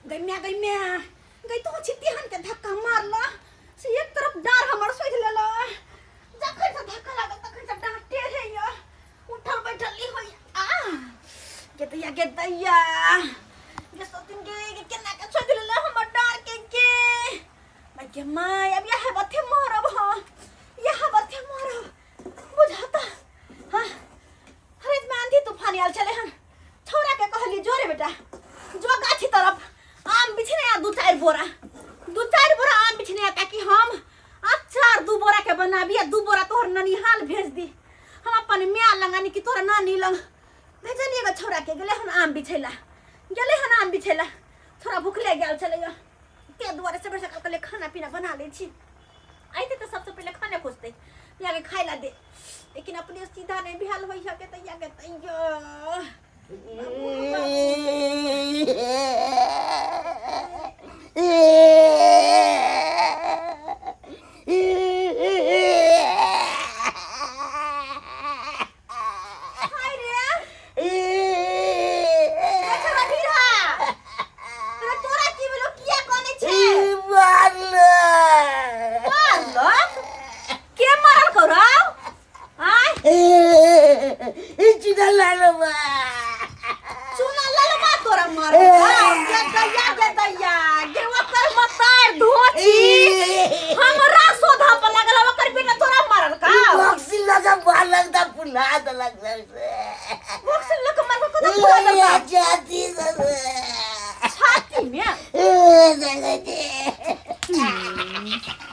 गई माय, गई माय, गई तो छितिहन के धक्का मारला से एक तरफ डार हमर सोझ लेला। जखन से धक्का लागल तखन से डार टेढ़े या उठल बैठल ली होई। आ गे दैया, गे दैया, गे सोतिन गे, गे केना के सोझ लेला हमर डार के। गे my, गे my, अब यह बथे मारब। हां, यह बथे मारब बुझाता। हां, हरेक में आंधी तूफान आयल छले हन। छौड़ा के कहली, जोरे बेटा जो गाछी तरफ आम बिछने आ, 2-4 बोरा, 2-4 बोरा आम बिछने आ, ताकि हम अचार 2 बोरा के बनाबी आ 2 बोरा तोहर ननिहाल भेज दी। हम अपन माय लंग यानी कि तोहर नानी लंग भेजलिए गे। छौड़ा के गेले हन आम बिछैला, गेले हन आम बिछैला। छौड़ा भुखले गेल छलै, ते दुआरे सबेर सकाल कहलिए खाना पीना बना लै छी, अइते तऽ सबसँ पहिले खाने खोजतै, जाके खाइ ला दे। लेकिन अपने सीधा नहीं भेल होइ है के तैया के तैया। हाय रे, रे छोरा ढीढ़ा, रे तोरा की भेलो? किया कनै छै? मारलक? के मारल कौरव? आय चुना ललबा तोरा मारल गे दैया, गे दैया गे, ओकर मतार धोची हमरा सोधा पर लागल, ओकर बेटा तोरा मारल का? बॉक्स लग मारल को तो फुला देलक छाती में।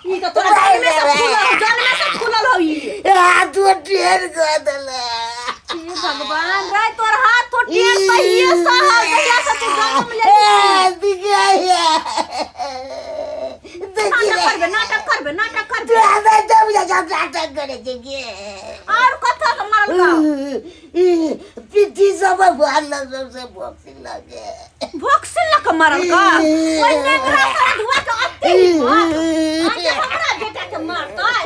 ई तो तोरा जन्मे से फूलल, जन्मे से फूलल हो ई। हे भगवान रे, तोर हाथ तो टेढ़ तहिए सहल जहिया से तू जन्म लेली। नाटक करबे, नाटक करबे, नाटक करबे। और कथो से मारल का? पिट्ठी सब मारलक, सबसे बॉक्सिंग लगे। भोक्सिन लक मारल का? ओइ नेंगरा सारा धुआ के अत्ते हिम्मत आज हमरा बेटा के मारतै?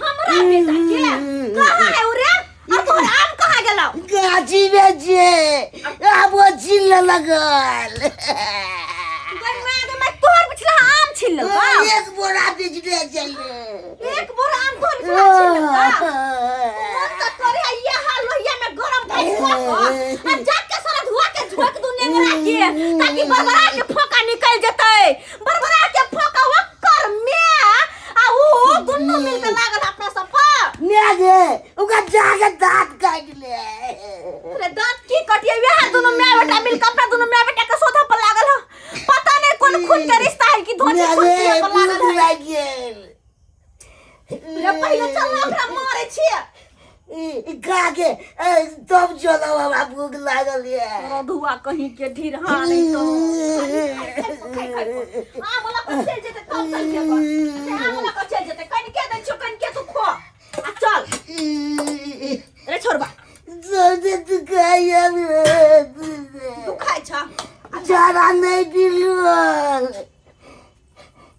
हमरा बेटा के कहाँ है उ रे? और तोहर आम कहाँ गेलौ? गाछी में जे आब ओ छीन लगल। गई माय गे माय, तोहर पिछला आम छीन लेलकौ? एक बोरा बेचने चले। एक बोरा आम तोहर पिछला छीन लेलकौ? मन त करे है ये हाल लोहिया में गरम पानी कऽ कऽ आ जाके सारा धुआ के झोंक दू नेंगरा के, ताकि बरबरा के फोका निकल जेतै। बरबरा के फोका ओकर में आ ऊ दुनू मिल के लागल अपना सब पर। ने गे, ओकरा जाके दांत काटि ले। अरे दांत की कटिए? वएह दुनू my बेटा मिल के अपना दुनू my बेटा के सोधा पर लागल ह। पता नहीं कोन खून के रिश्ता है कि धोती ने खून गे, के पर लागल भूख है। लागि गेल। रे पहिले चल ना, ओकरा मारे छियै। ई खा के तब चलब, हमरा भूख लागल ये। रधुआ कहीं के ढीर। हाँ, नहीं तो खाली खाइ खाइ को, खाइ खाइ को। आम वाला को चलि जेतै तब चल जेबै से, आम वाला को चलि जेतै। कनिके दै छियौ, कनिके तू खो आ चल। रे छोड़बा। सबसे दुखाइया। दुखाइ छ? जाड़ा नहीं दिलल।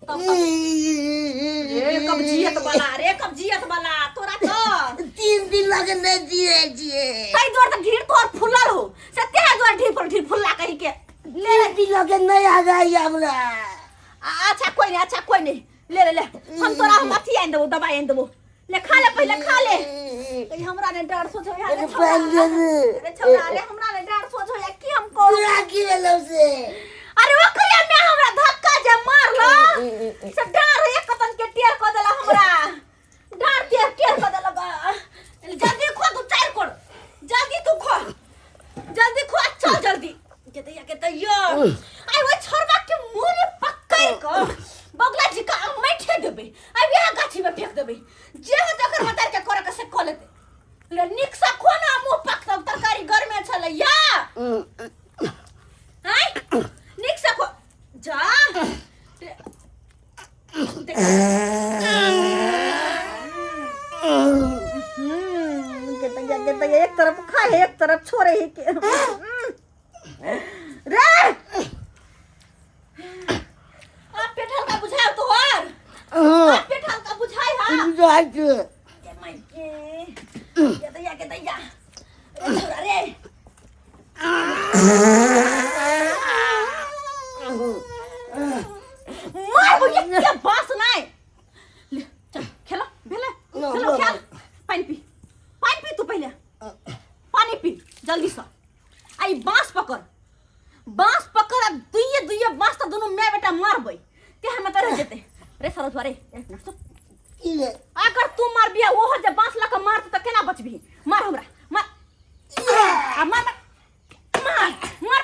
रे कब्जियत वाला, रे कब्जियत वाला, तोरा तो 3 दिन लगे नहीं दिए छिए। तै दुआरे तऽ ढीर तोहर फुलल हो से, तेहे दुआरे ढीर पर ढीर फुल्ला कही के ले। 3 दिन लगे नहीं आ गई हमरा। अच्छा कोई नहीं, अच्छा कोई नहीं, ले ले ले, हम तोरा हम अथी आनि देबो, दवाई आनि देबो। ले खा ले, पहिले खा ले। कहीं हमरा ने डर सोचो यार। अरे पागल। अरे छौड़ा रे, हमरा ने डर सोचो या की हम करू? तोरा की भेलौ से? अरे ओकरे में हमरा धक्का जे मारलो से डार एक कतन के टेर क देला, हमरा डार टेर टेर क देला। जल्दी खो तू, चार कोड़ जल्दी तू खो, जल्दी खो, चल जल्दी। के दैया, के दैया, आई ओइ छोरबा के मुंह में पकड़ क बगला जी का मैठे देबै, आई वएह गाछी में फेंक देबै। जे होतै ओकर मतार के करे के से क लेतै। ले नीक से खो ना, मुंह पकतौ, तरकारी गरमे छलै या। आय नीक से खो जा। के दैया, के दैया, एक तरफ खाए एक तरफ छोड़े ही के रे। आप पेट हल्का बुझाओ तोहर? आप पेट हल्का बुझाई? हा। बुझाइ छै। के माय के, के दैया, के दैया, रे छोरा रे। बांस पकड़ आ दुइये दुइये बांस त दुनू my बेटा मारबै ते हम त रह जेतै रे सरस रे एक मिनट सुन। की रे अगर तू मारबी आ ओहो जे बांस लऽ कऽ मारतौ तऽ केना बचबही मार हमरा मार आ मार मार मार मार मार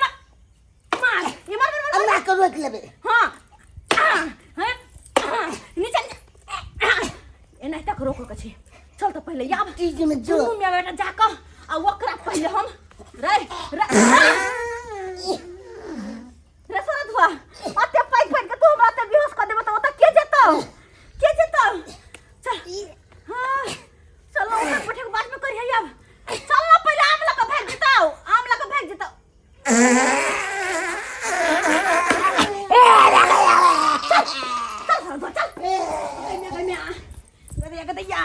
मार ये मार मार मार अल्लाह के रोक लेबे हाँ हाँ हाँ नीचा नीचा एनाहिते के रोकऽ के छै चल तऽ पहिले आब चीज में जो दुनू मियाँ बेटा जा कऽ आ ओकरा पहिले हम रे रे रे सरधुआ अते पैघ पैघ के तू हमरा ते बेहोश कऽ देबऽ तऽ ओतऽ के जेतौ के जेतौ चल हाँ चल ओकर बैठे के बाद में करिहे आब चल ना पहिले आम लऽ कऽ भागि जेतौ आम लऽ कऽ भागि जेतौ चल चल सरधुआ चल गैया गैया गदैया गदैया